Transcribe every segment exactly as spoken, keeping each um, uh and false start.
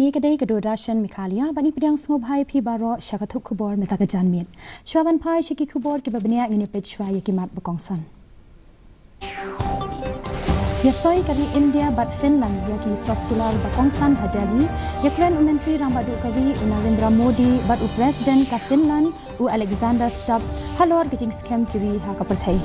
Ka dei ka Doordarshan Meghalaya, bad ngi pdiang sngewbha ïa phi baroh sha ka thup khubor mynta ka janmiet. Shuwa ban phai sha ki khubor kiba bniah, ngin ïa peit shuwa ïa ki mat ba kongsan. Ïa soi ka ri India bad Finland ïa ki soskular ba kongsan ha Delhi, ïa kren u Myntri Rangbah Duh ka ri u Narendra Modi bad u President ka Finland u Alexander Stubb halor ka jingskhem ki ri ha ka pyrthei.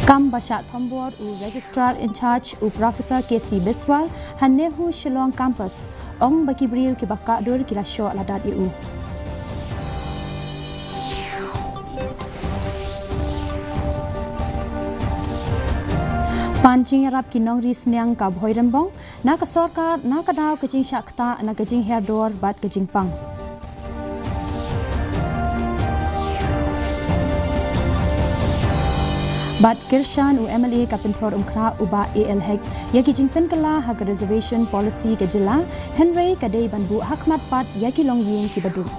Kam ba shah thombor u Registrar in Charge u Professor K C Biswal ha NEHU Shillong Campus, ong ba ki briew kiba kah dur ki la shoh la dat ïa u. Pan jingïarap ki nongri sniang ka Bhoirymbong na ka sorkar na ka daw ka jingshah ktah na ka jinghiar dor bad ka jingpang. Bad kyrshan u M L A ka Pynthorumkhrah u Bah A L Hek ïa ki jingpynkylla ha ka reservation policy ka jylla, hynrei ka dei ban buh ha khmat pat ïa ki longïing kiba duk.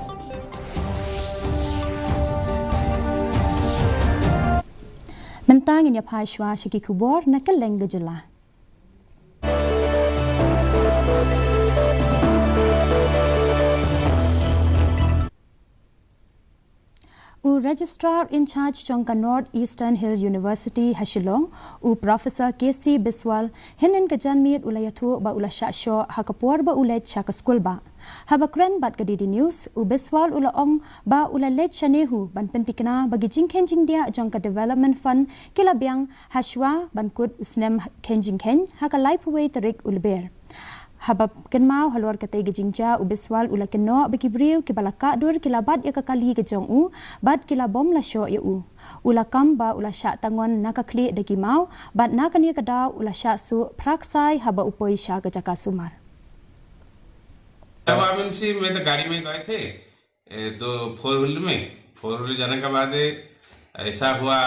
Mynta ngin ïa phai shuwa sha ki khubor na kylleng ka jylla. U Registrar in Charge jong ka North Eastern Hill University ha Shillong, u Professor K C Biswal, hynnin ka janmiet u la ïathuh ba u la shah shoh ha ka por ba u leit sha ka skulbah. Haba kren bad ka D D News, u Biswal u la ong ba u la leit sha NEHU ban pyntikna ba ki jingkheiñ jingdiah jong ka Development Fund ki la biang ha shuwa ban kut u snem kheiñ jingkheiñ ha ka laiphew wei tarik u Lber. Haba kynmaw halor katei ka jingjia, u Biswal u la kynnoh ba ki briew kiba la kah dur ki la bat ïa ka kali ka jong u bad ki la bym la shoh ïa u. U la kam ba u la shah tangon na ka khlieh da ki maw bad na kane ka daw u la shah suh phra ksai haba u poi sha ka jaka sumar. तब आप इनसे, मैं तो गाड़ी में गए थे, ए, तो फोर व्हीलर में, फोर व्हीलर जाने के बाद ऐसा हुआ,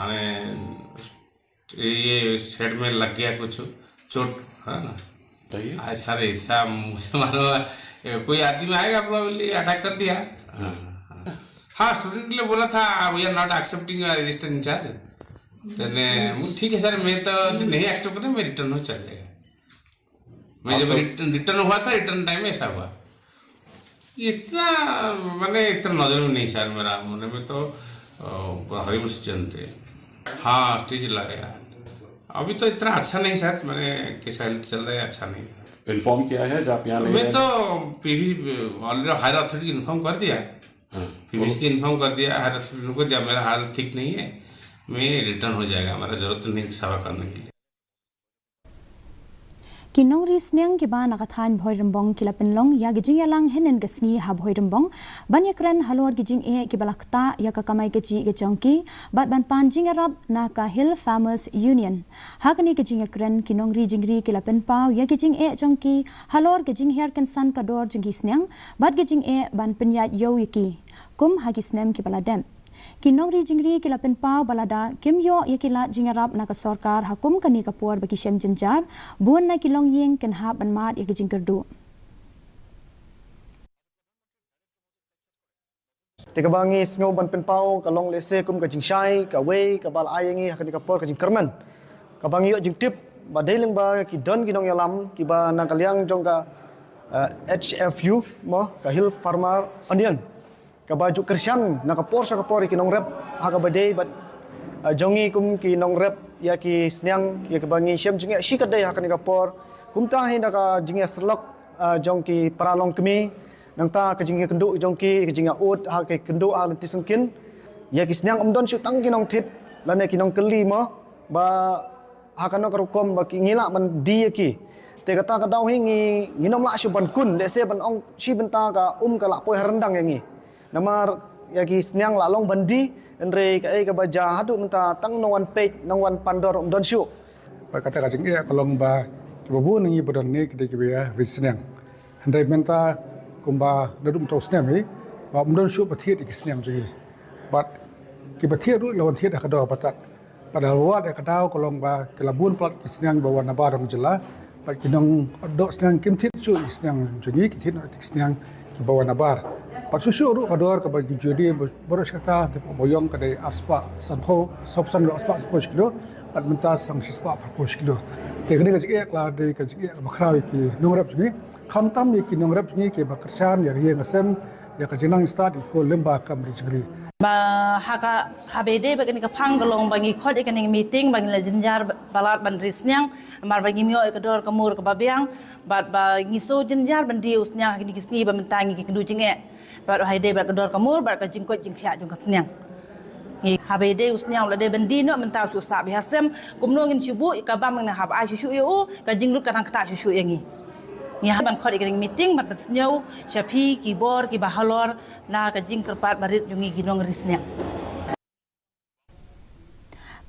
माने ये हेड में लग गया कुछ चोट, है ना? बताइए। ऐसा रे, ऐसा मुझे मालूम है, ए, कोई आदमी आएगा, प्रॉब्ली अटैक कर दिया। हाँ, स्टूडेंट के लिए बोला था, we are not accepting register incharge. ठीक है सर, मैं तो नहीं एक्सेप्ट करूँ, मैं रिटर्न हो चल जाएगा। मैं जब रिटर्न हुआ था, रिटर्न टाइम ऐसा हुआ। इतना, मैंने इतना नजर में नहीं सर, मेरा मन में तो हरी मिर्च जनते। हाँ, स्टेज लगा यार। अभी तो इतना अच्छा नहीं सर, मैंने कैसा हेल्थ चल रहा है, अच्छा नहीं। इन्फॉर्म किया है जब यहाँ नहीं मैं तो PV already higher authority inform कर दिया। पीवीसी को इन्फॉर्म कर दिया, हायर अथॉरिटी को दिया, मेरा हाल ठीक नहीं है, मैं रिटर्न हो जाएगा, मेरा जरूरत नहीं सेवा करने के लिए। Ki nongri sniang kiba na ka thaiñ Bhoirymbong ki la pynlong ïa ka jingïalang hynnin ka sngi ha Bhoirymbong ban ïakren halor ki jingeh kiba la ktah ïa ka kamai kajih ka jong ki bad ban pan jingïarap na ka Hill Farmers Union. Ha kane ka jingïakren, ki nongri jingri ki la pynpaw ïa ki jingeh jong ki halor ka jinghiar kynsan ka dor jong ki sniang bad ka jingeh ban pynïaid ïew ïa ki, kum ha ki snem kiba la dep. Ki nongri jingri ki la pynpaw ba lada kim ïoh ïa ki lad jingïarap na ka sorkar ha kum kane ka por ba ki shem jynjar, bun na ki longïing kin hap ban mad ïa ka jingkyrduh. Te kaba ngi sngew ban pynpaw ka long lehse kum ka jingshai kawei kaba la ai ïa ngi ha kane ka por ka jingkyrmen. Kaba ngi ïoh jingtip ba dei lyngba ki don ki nongïalam kiba na ka liang jong ka, eh, H F U mo, ka Hill Farmer Union, kaba ju kyrshan na ka por sha ka por ïa ki nongrep ha kaba dei bad, eh, jong ngi kum ki nongrep ïa ki sniang, ïa kaba ngi shem jingeh shi katdei ha kane ka por. Kumta hi na ka jingïasyllok, eh, jong ki para longkmie, nangta ka jingïakynduh jong ki, ka jingïaud ha ka kynduh ha lynti syngkien. Ïa ki sniang ym don shuh tang ki nongthied lane ki nongkylli mo, ba ha kano ka rukom ba ki, ngi lah ban die ïa ki. Te kata ka daw hi ngi, ngin ym lah shuh ban kun, lehse ban ong shi bynta ka um ka la poi ha ryndang ïa ngi. Namar ïa ki sniang la long ban die, hynrei kaei kaba jia haduh mynta tang nongwan peit, nongwan pan dor ym don shuh. Bad kata ka jingeh ka long ba kiba bun na ngi ba don hangne ki dei kiba ïa ri sniang. Hynrei mynta kumba naduh mynta u snem hi ba ym don shuh ba thied ïa ki sniang jong ngi. Bad kiba thied ruh la wan thied ha ka dor ba tad. Bad la wad ïa ka daw ka long ba ki la bun palat ki sniang ba wan nabar jong ka jylla. Bad ki nongdoh sniang kim thied shuh ïa ki sniang jong ngi, ki thied noh ïa ki sniang kiba wan nabar. Bad shuh shuh ruh ka dor kaba ki ju die baroh shi katta, te ba ïong ka dei arspah sanphew, sawphew san ruh arspah sanphew shi kilo. Bad mynta sa shispah phraphew shi kilo. Te kane ka jingeh ka la dei ka jingeh kaba khraw ïa ki nongrep jong ngi, khamtam ïa ki nongrep jong ngi kiba kyrshan ïa ka ïing ka sem, ïa ka jingnang jingstad, ïa ki khun lyngba ka kam ri jong ngi. Ba ha ka, ha ba ïadei bad kane ka phang ka long ba ngi khot ïa kane ka meeting ba ngi la jynjar palat ban ri sniang, namar ba ngim ïoh ïa ka dor ka mur kaba biang, bad ba ngi shu jynjar ban die u sniang ha kine ki sngi ba mynta ngi ki kynduh jingeh. Bad ha ïadei bad ka dor ka mur bad ka jingkoit jingkhiah jong ka sniang. Ngi ha ba ïadei u sniang u la dei ban die noh, mynta u shu sah beit ha sem, kumno ngin shu buh ïa ka bam, ngin hap ai shuh shuh ïa u, ka jinglut ka dang ktah shuh shuh ïa ngi. Ngi hap ban khot ïa ka meeting ban pynsngew sha phi ki bor kiba halor na ka jingkyrpad barit jong ngi ki nongri sniang.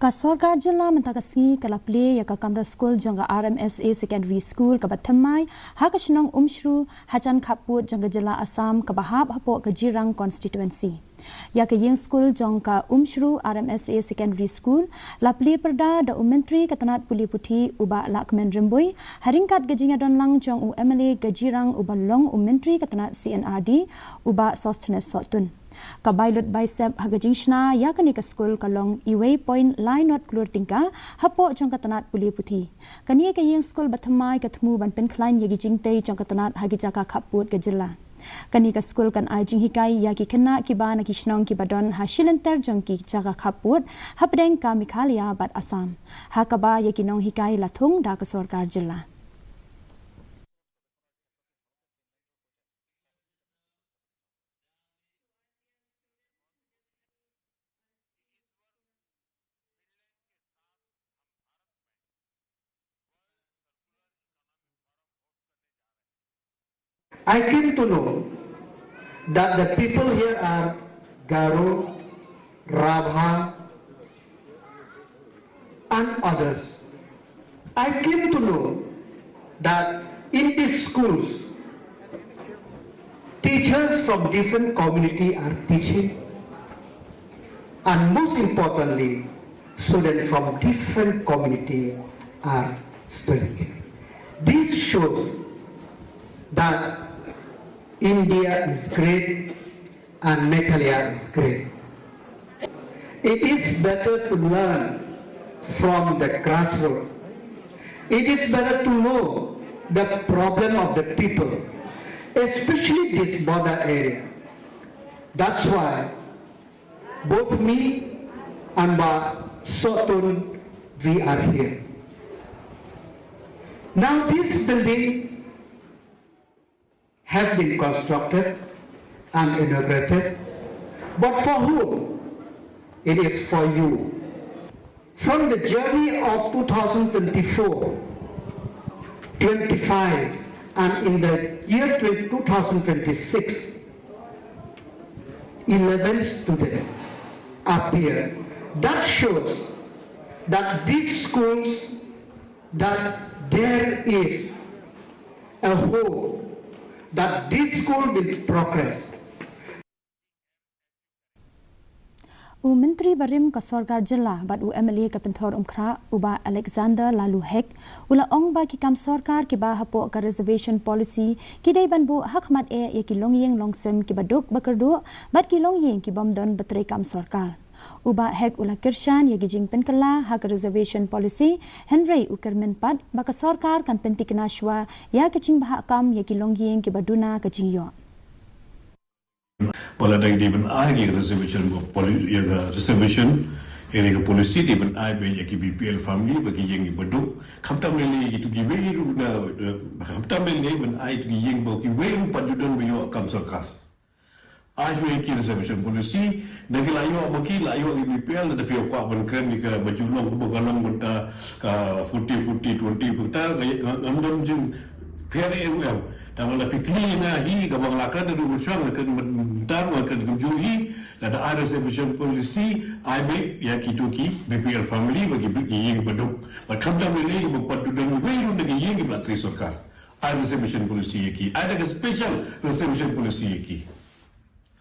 Ka sorkar jylla mynta ka sngi ka la plie ïa ka kamra skul jong ka R M S A Secondary School kaba thymmai ha ka shnong Umshru, hajan khappud jong ka jylla Assam kaba hap hapoh ka Jirang constituency. Ïa ka ïing skul jong ka Umshru R M S A Secondary School la plie pyrda da u Myntri ka tnat pule puthi u Bah Lahkmen Rymbui, ha ryngkat ka jingïadon lang jong u M L A ka Jirang uba long u Myntri ka tnat C and R D u Bah Sosthenes Sohtun. Ka bai lut bai sep ha ka jingshna ïa kane ka skul ka long uwei point lai nod klur tyngka hapoh jong ka tnat pule puthi. Kane ka ïing skul ba thymmai ka thmu ban pynkhlaiñ ïa ki jingtei jong ka tnat ha ki jaka khappud ka jylla. Kane ka skul kan ai jinghikai ïa ki khynnah kiba na ki shnong kiba don ha shilynter jong ki jaka khappud hapdeng ka Meghalaya bad Assam, ha kaba ïa ki nonghikai la thung da ka sorkar jylla. I came to know that the people here are Garo, Rabha, and others. I came to know that in these schools, teachers from different community are teaching, and most importantly, students from different community are studying. This shows that India is great and Meghalaya is great. It is better to learn from the grassroots. It is better to know the problem of the people, especially this border area. That's why both me and Bah Sohtun, we are here. Now this building have been constructed and inaugurated, but for whom? It is for you. From the journey of two thousand twenty-four, twenty-five, and in the year twenty, two thousand twenty-six, eleven students appear. That shows that these schools, that there is a hope that this school will progress. U Myntri barim ka Sorkar Jylla bad u MLA ka Pynthor Umkhrah, u Bah Alexander Laloo Hek, u la ong ba ki kam sorkar kiba hapoh ka Reservation Policy ki dei ban buh hakhmat eh ïa ki longïing longsem kiba duk ba kyrduh bad ki longïing ki bym don ba treikam sorkar. U Bah Hek u la kyrshan ïa ki jingpynkylla ha ka Reservation Policy, hynrei u kyrmen pat ba ka sorkar kan pyntikna shuwa ïa ka jingbhah kam ïa ki longïing kiba duna ka jingïoh. Ba la dang dei ban ai ïa ka reservation, ïa ka reservation, ïa ka policy dei ban ai beit ïa ki BPL family bad ki ïing kiba duk. Khamtam lei lei ïa kito kiwei ruh, khamtam lei lei ban ai ïa ki ïing ba kiwei ruh pat ju don ba ïoh kam sorkar. Ai shuwa ïa ki reservation policy, da ki la ïoh ma ki, la ïoh ïa ki BPL, lada phi kwah ban kren ïa ka ba ju long kaba ka long mynta ka forty forty twenty, mynta ngam don jingpher ei ruh em. Tangba la phi kylli ïa nga hi, kaba nga la kren ruh mynshwa, nga kren mynta ruh nga kren kumjuh hi, lada ai reservation policy, ai beit ïa kito ki BPL family bad ki ïing ba duk. Bad khamtam lei lei ba pat don kiwei ruh na ki ïing kiba la trei sorkar. Ai reservation policy ïa ki, ai da ka special reservation policy ïa ki.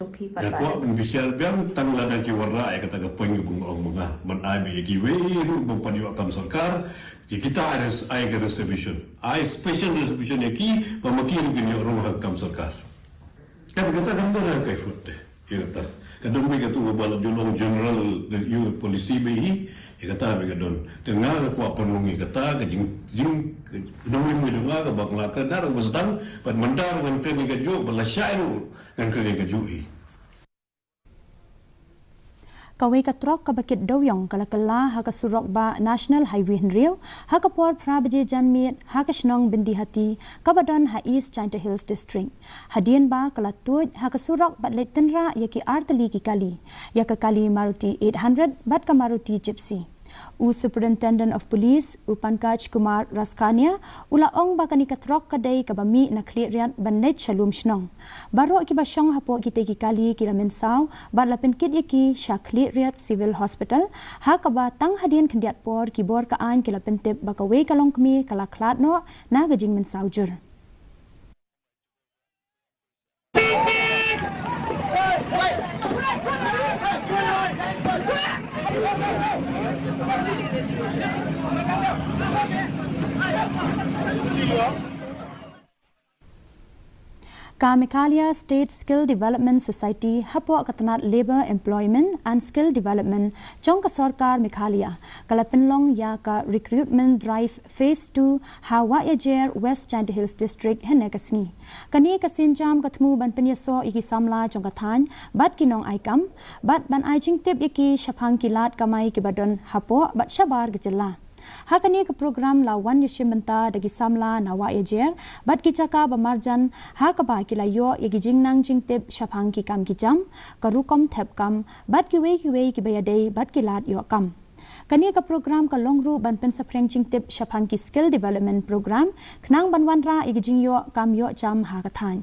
Nga kwah ban bishar biang tang lada ki wanrah ïa kata ka point kaba nga ong ma nga, ban ai beit ïa kiwei ruh ba pat ïoh kam sorkar, ïa kita ai res-, ai ka reservation, ai special reservation ïa ki, ba ma ki ruh kin ïoh rung ha ka kam sorkar. Ka ba kata kam don ha ka effort te. Ïa kata ka don beit kato kaba la ju long general, ïa, policy beit hi. Ïa kata ba ka don. Te nga ka kwah pynlong ïa kata ka jing, jing, ka dong rim ka jong nga kaba nga la kren da ruh ba sdang, bad mynta ruh ngan kren ïa kajuh, bad lashai ruh ngan kren ïa kajuh hi. Kawei ka trok kaba kit dewiong ka la kylla ha ka surok bah National Highway hynriew, ha ka por phra baje janmiet, ha ka shnong Byndihati, kaba don ha East Jaintia Hills District. Hadien ba ka la tuid ha ka surok bad leit tynrah ïa ki artylli ki kali, ïa ka kali Maruti eight hundred bad ka Maruti Gypsy. U Superintendent of Police, u Pankaj Kumar Raskania, u la ong ba kane ka trok ka dei kaba mih na Khliehriat ban leit sha lum shnong. Baroh kiba shong hapoh kitei ki kali ki la mynsaw bad la pynkit ïa ki sha Khliehriat Civil Hospital, ha kaba tang hadien khyndiat por ki bor ka aiñ ki la pyntip ba kawei ka longkmie ka la khlad noh na ka jingmynsaw jur. Ka Meghalaya State Skill Development Society hapoh ka tnat Labour, Employment and Skill Development jong ka sorkar Meghalaya ka la pynlong ïa ka Recruitment Drive Phase two ha Wahiajer, West Jaintia Hills District, hynne ka sngi. Kane ka sienjam ka thmu ban pynïasoh ïa ki samla jong ka thaiñ bad ki nongai kam, bad ban ai jingtip ïa ki shaphang ki lad kamai kiba don hapoh bad shabar ka jylla. Ha kane ka program la wan ïashim bynta da ki samla na Wahiajer bad ki jaka ba marjan, ha kaba ki la ïoh ïa ki jingnang jingtip shaphang ki kam ki jam, ka rukom thep kam, bad kiwei kiwei kiba ïadei bad ki lad ïoh kam. Kane ka program ka long ruh ban pynsaphriang jingtip shaphang ki skill development program, khnang ban wanrah ïa ki jingïoh kam ïoh jam ha ka thaiñ.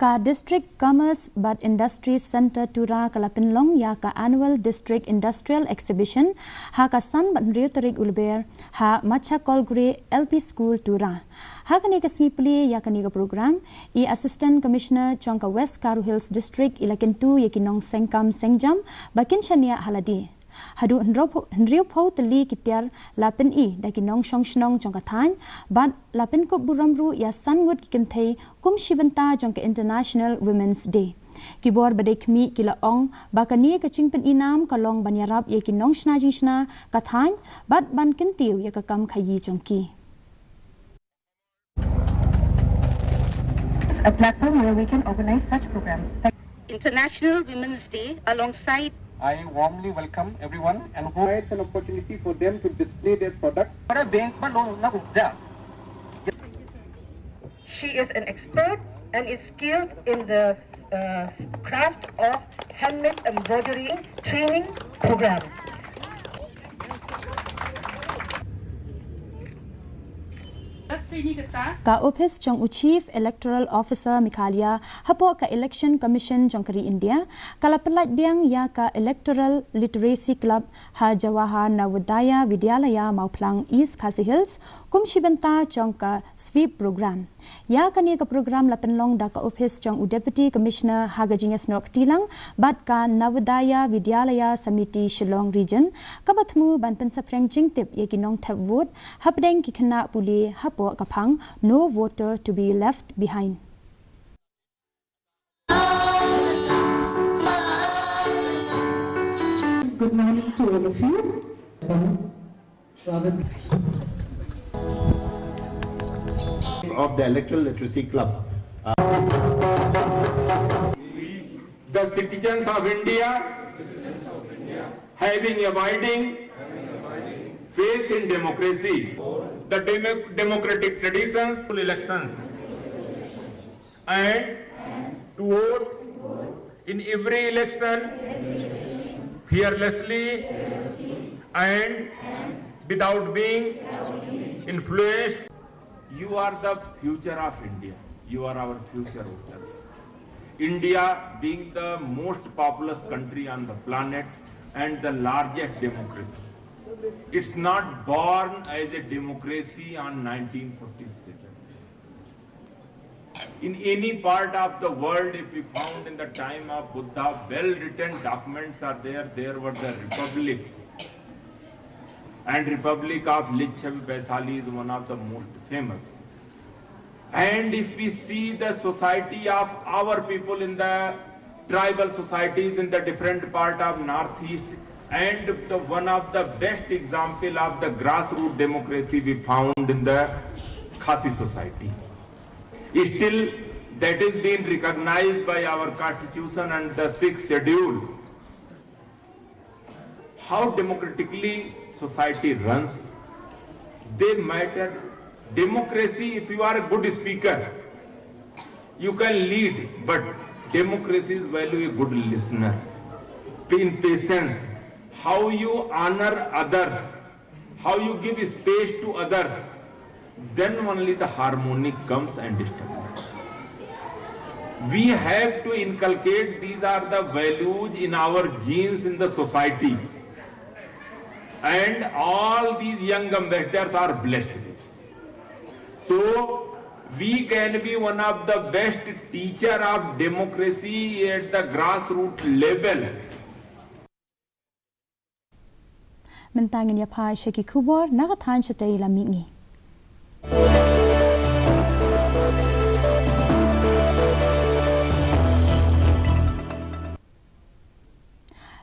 Ka District Commerce bad Industries Centre Tura ka la pynlong ïa ka Annual District Industrial Exhibition ha ka san bad hynriew tarik u Lber ha Machakolgre L P School Tura. Ha kane ka sngi plie ïa kane ka program, i Assistant Commissioner jong ka West Garo Hills District i la kyntu ïa ki nongseng kam seng jam ba kin shaniah ha lade. Haduh hynriew phew, hynriew phew tylli ki tiar la pyni da ki nongshong shnong jong ka thaiñ, bad la pynkup burom ruh ïa san ngut ki kynthei kum shi bynta jong ka International Women's Day. Ki bor ba dei khmih ki la ong ba kane ka jingpyni nam ka long ban ïarap ïa ki nongshna jingshna ka thaiñ, bad ban kyntiew ïa ka kam khaïi jong ki. A platform where we can organize such programs. International Women's Day alongside. I warmly welcome everyone and hope provides an opportunity for them to display their product. Para bank ba loan na rukja. She is an expert and is skilled in the uh, craft of handmade embroidery training program. Ka ophis jong u Chief Electoral Officer Meghalaya hapoh ka Election Commission jong ka ri India ka la pyllait biang ïa ka Electoral Literacy Club ha Jawahar Navodaya Vidyalaya Mawphlang, East Khasi Hills, kum shi bynta jong ka sweep program. Ïa kane ka program la pynlong da ka ophis jong u Deputy Commissioner ha ka jingïasnoh kti lang bad ka Navodaya Vidyalaya Samiti Shillong Region, kaba thmu ban pynsaphriang jingtip ïa ki nongthep vote hapdeng ki khynnah pule hapoh ka phang No Voter to be Left Behind. Good morning to all of you. Of the Electoral Literacy Club. Uh, the citizens of India having abiding faith in democracy, the demo- democratic traditions, elections, and to vote in every election fearlessly and without being influenced. You are the future of India. You are our future voters. India being the most populous country on the planet and the largest democracy. It's not born as a democracy on nineteen forty-seven. In any part of the world, if we found in the time of Buddha, well-written documents are there, there were the republics. And Republic of Lichhab Vaishali is one of the most famous. And if we see the society of our people in the tribal societies in the different part of Northeast, and the one of the best example of the grassroots democracy we found in the Khasi society. Still, that is being recognized by our constitution and the sixth schedule. How democratically society runs, they matter. Democracy, if you are a good speaker, you can lead, but democracy is value a good listener. In patience, how you honor others, how you give space to others, then only the harmony comes and establishes. We have to inculcate, these are the values in our genes in the society. And all these young ambassadors are blessed with. So, we can be one of the best teacher of democracy at the grassroots level. Mynta ngin ïa phai sha ki khubor na ka thaiñ shatei lam mihngi.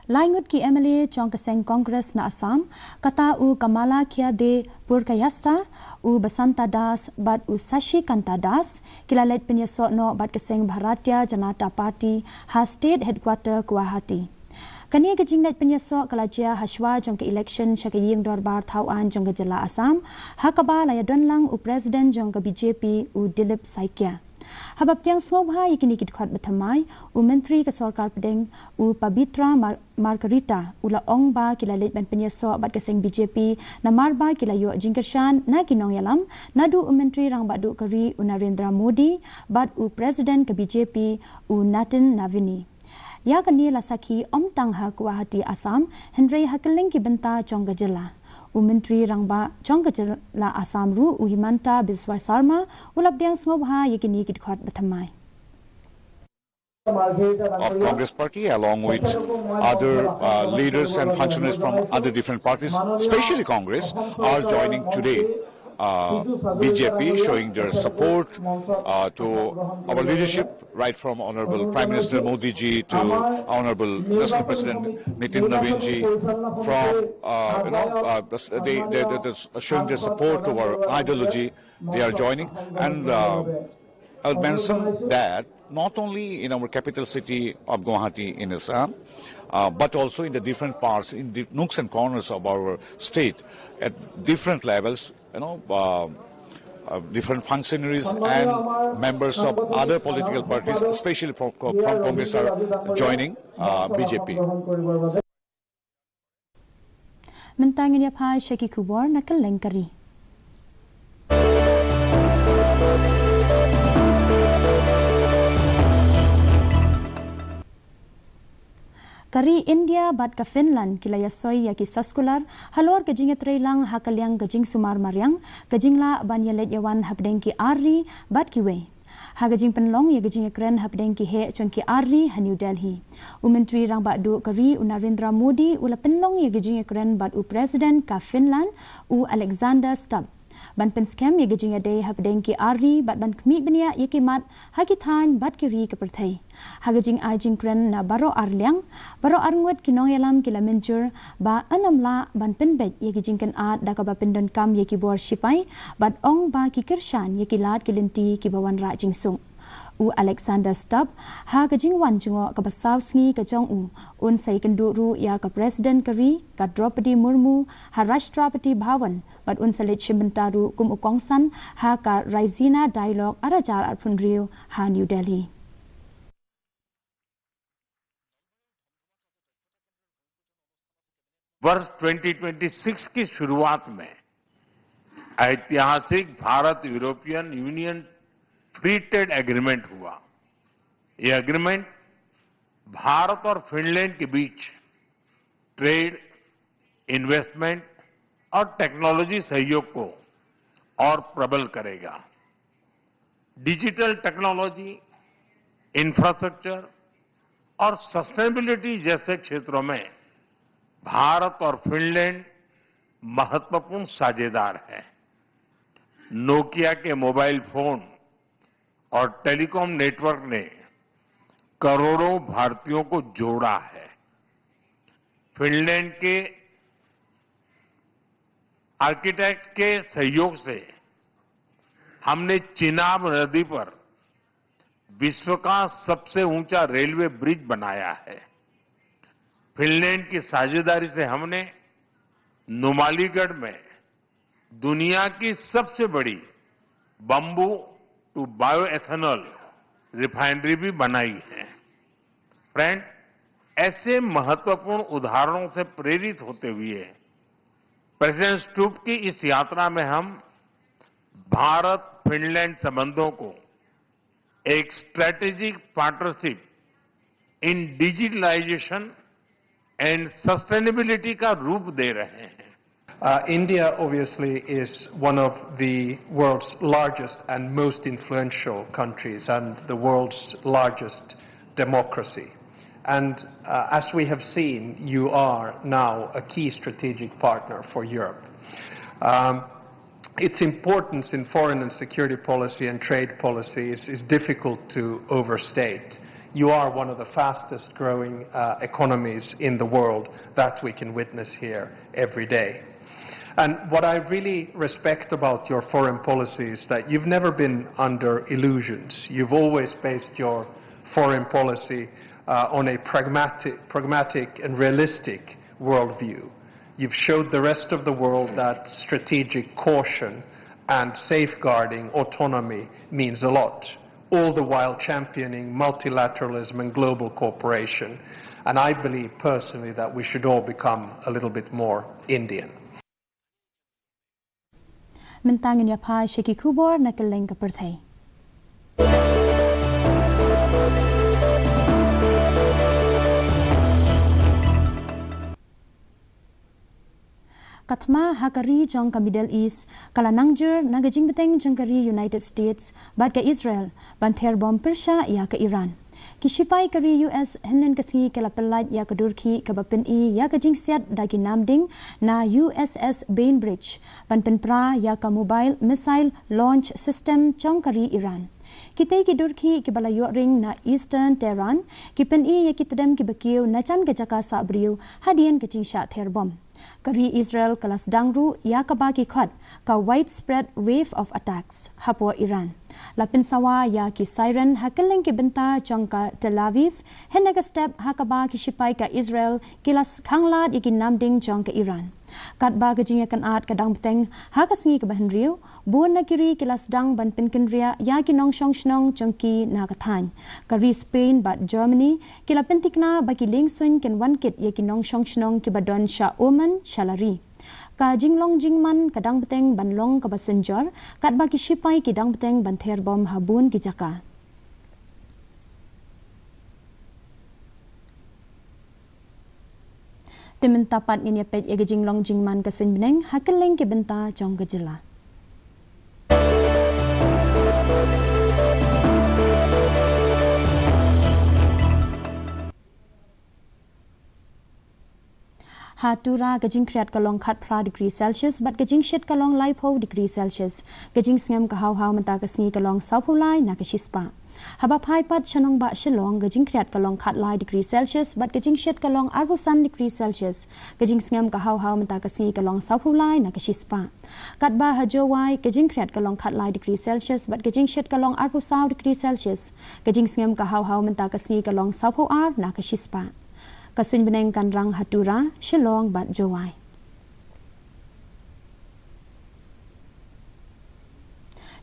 Lai ngut ki M L A jong ka seng Congress na Assam, kata u Kamalakhya De Purkayastha, u Basanta Das bad u Sashikanta Das, ki la leit pynïasoh noh bad ka seng Bharatiya Janata Party ha State Headquarter Guwahati. Kane ka jingleit pynïasoh ka la jia ha shuwa jong ka election sha ka ïing dorbar thaw aiñ jong ka jylla Assam, ha kaba la ïadon lang u President jong ka B J P u Dilip Saikia. Haba pdiang sngewbha ïa kine ki dkhot ba thymmai, u Myntri ka Sorkar Pdeng u Pabitra Mar-, Margherita u la ong ba ki la leit ban pynïasoh bad ka seng B J P namar ba ki la ïoh jingkyrshan na ki nongïalam, naduh u Myntri Rangbah Duh ka ri u Narendra Modi bad u President ka B J P u Nitin Nabin. Ïa kane la sakhi ym tang ha Guwahati Assam, hynrei ha kylleng ki bynta jong ka jylla. U Myntri Rangbah jong ka jylla Assam ruh u Himanta Biswa Sarma u la pdiang sngewbha ïa kine ki dkhot ba thymmai. Of Congress Party, along with other, uh, leaders and functionaries from other different parties, especially Congress, are joining today, uh, B J P, showing their support, uh, to our leadership, right from Honorable Prime Minister Modi ji to Honorable National President Nitin Nabin ji, from, uh, you know, uh, they, they, they, they're showing their support to our ideology. They are joining, and, uh, I'll mention that not only in our capital city of Guwahati in Assam, uh, but also in the different parts, in the nooks and corners of our state, at different levels, you know, uh, uh, different functionaries and members of other political parties, especially from, from Congress, are joining, uh, B J P. Mynta ngin ïa phai sha ki khubor na kylleng ka ri. Ka ri India bad ka Finland ki la ïasoi ïa ki soskular halor ka jingïatreilang ha ka liang ka jingsumar mariang, ka jinglah ban ïaleit ïawan hapdeng ki ar ri bad kiwei. Ha ka jingpynlong ïa ka jingïakren hapdeng ki heh jong ki ar ri ha New Delhi, u Myntri Rangbah Duh ka ri u Narendra Modi u la pynlong ïa ka jingïakren bad u President ka Finland u Alexander Stubb, ban pynskhem ïa ka jingïadei hapdeng ki ar ri bad ban khmih bniah ïa ki mat ha ki thaiñ bad ki ri ka pyrthei. Ha ka jingai jingkren na baroh ar liang, baroh ar ngut ki nongïalam ki la mynjur ba yn ym lah ban pynbeit ïa ki jingkynad da kaba pyndonkam ïa ki bor shipai, bad ong ba ki kyrshan ïa ki lad ki lynti kiba wanrah jingsuk. U Alexander Stubb, ha ka jingwan jngoh kaba saw sngi ka jong u, un sa ïakynduh ruh ïa ka President ka ri, ka Droupadi Murmu, ha Rashtrapati Bhavan, bad un sa leit shim bynta ruh kum u kongsan ha ka Raisina Dialogue ar hajar arphew hynriew ha New Delhi. वर्ष twenty twenty six की शुरुआत में ऐतिहासिक Bharat European union free trade agreement हुआ। ये एग्रीमेंट भारत और फिनलैंड के बीच trade, investment और टेक्नोलॉजी सहयोग को और प्रबल करेगा। डिजिटल टेक्नोलॉजी, इंफ्रास्ट्रक्चर और सस्टेनेबिलिटी जैसे क्षेत्रों में भारत और फिनलैंड महत्वपूर्ण साझेदार है। नोकिया के मोबाइल फोन और टेलीकॉम नेटवर्क ने करोड़ों भारतीयों को जोड़ा है। फिनलैंड के आर्किटेक्ट के सहयोग से हमने चिनाब नदी पर विश्व का सबसे ऊंचा रेलवे ब्रिज बनाया है। फिनलैंड की साझेदारी से हमने नुमालीगढ़ में दुनिया की सबसे बड़ी bamboo to bioethanol refinery भी बनाई है। फ्रेंड, ऐसे महत्वपूर्ण उदाहरणों से प्रेरित होते हुए प्रेसिडेंट स्टूप की इस यात्रा में हम भारत फिनलैंड संबंधों को एक strategic partnership in digitalisation and sustainability का रूप दे रहे हैं। Uh, India obviously is one of the world's largest and most influential countries and the world's largest democracy. And uh, as we have seen, you are now a key strategic partner for Europe. Um, its importance in foreign and security policy and trade policy is, is difficult to overstate. You are one of the fastest growing uh, economies in the world that we can witness here every day. And what I really respect about your foreign policy is that you've never been under illusions. You've always based your foreign policy uh, on a pragmatic, pragmatic and realistic worldview. You've showed the rest of the world that strategic caution and safeguarding autonomy means a lot, all the while championing multilateralism and global cooperation. And I believe personally that we should all become a little bit more Indian. Mynta ngin ïa phai sha ki khubor na kylleng ka pyrthei. Ka thma ha ka ri jong ka Middle East ka la nang jur na ka jingbteng jong ka ri United States bad ka Israel ban ther bom pyrshah ïa ka Iran. Ki shipai ka ri U S hynnin ka sngi ki la pyllait ïa ka dur khih kaba pyni ïa ka jingsiat da ki namding na U S S Bainbridge ban pynpra ïa ka mobile missile launch system jong ka ri Iran. Kitei ki dur khih kiba la ïoh ring na Eastern Tehran ki pyni ïa ki tdem kiba kiew na jan ka jaka sah briew hadien ka jingshah ther bom. Ka ri Israel ka la sdang ruh ïa kaba ki khot ka widespread wave of attacks hapoh Iran. La pynsawa ïa ki siren ha kylleng ki bynta jong ka Tel Aviv, hynda ka step ha kaba ki shipai ka Israel ki la khang lad ïa ki namding jong ka Iran. Katba ka jingïakynad ka dang bteng ha ka sngi kaba hynriew, bun na ki ri ki la sdang ban pynkynriah ïa ki nongshong shnong jong ki na ka thaiñ. Ka ri Spain bad Germany ki la pynthikna ba ki liengsuiñ kin wan kit ïa ki nongshong shnong kiba don sha Oman sha la ri. Ka jinglong jingman ka dang bteng ban long kaba synjor, katba ki shipai ki dang bteng ban ther bom ha bun ki jaka. Te mynta pat ngin ïa peit ïa ka jinglong jingman ka suiñ bneng ha kylleng ki bynta jong ka jylla. Ha Tura ka jingkhriat ka long khatphra degree Celsius bad ka jingshit ka long laiphew degree Celsius. Ka jingsngem ka haw haw mynta ka sngi ka long sawphew lai na ka shispah. Haba phai pat sha nongbah Shillong ka jingkhriat ka long khatlai degree Celsius bad ka jingshit ka long arphew san degree Celsius. Ka jingsngem ka haw haw mynta ka sngi ka long sawphew lai na ka shispah. Katba ha Jowai ka jingkhriat ka long khatlai degree Celsius bad ka jingshit ka long arphew saw degree Celsius. Ka jingsngem ka haw haw mynta ka sngi ka long sawphew ar na ka shispah. Ka suiñ bneng kan rang ha Tura, Shillong bad Jowai.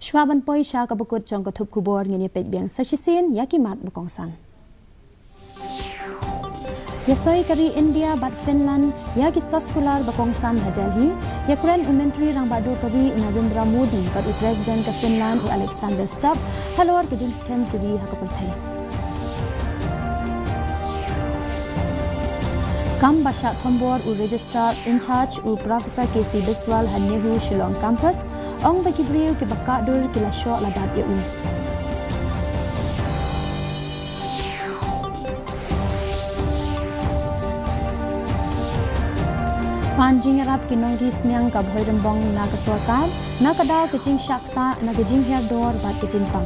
Shuwa ban poi sha kaba kut jong ka thup khubor ngin ïa peit biang sa shisien ïa ki mat ba kongsan. Ïa soi ka ri India bad Finland ïa ki soskular ba kongsan ha Delhi, ïa kren u Myntri Rangbah Dur ka ri u Narendra Modi bad u President ka Finland u Alexander Stubb halor ka jingskhem ka ri ha ka pyrthei. Kam ba shah thombor u Registrar in charge u Professor K C Biswal ha NEHU Shillong Campus, ong ba ki briew kiba kah dur ki la shoh la dap ïa u. Pan jingïarap ki nongri sniang ka Bhoirymbong na ka sorkar na ka daw ka jingshah ktah na ka jinghiar dor bad ka jingpang.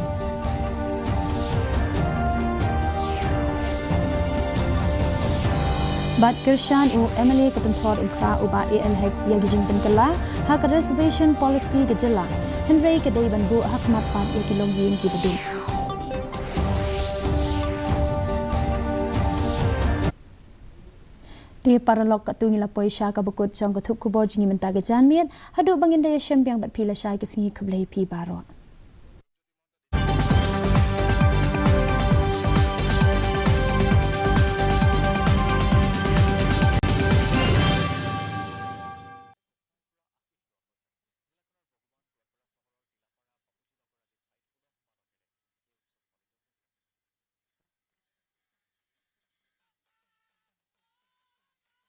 Bad kyrshan u M L A ka Pynthor Umphra u Bah A L Hek ïa ki jingpynkylla ha ka reservation policy ka jylla, hynrei ka dei ban buh ha khmat pat ïa ki longïing ki baduk. Te paralok, katto ngi la poi sha kaba kut jong ka thup khubor jong ngi mynta ka janmiet. Haduh ba ngin da ïashem biang bad phi lashai ka sngi, khublei phi baroh.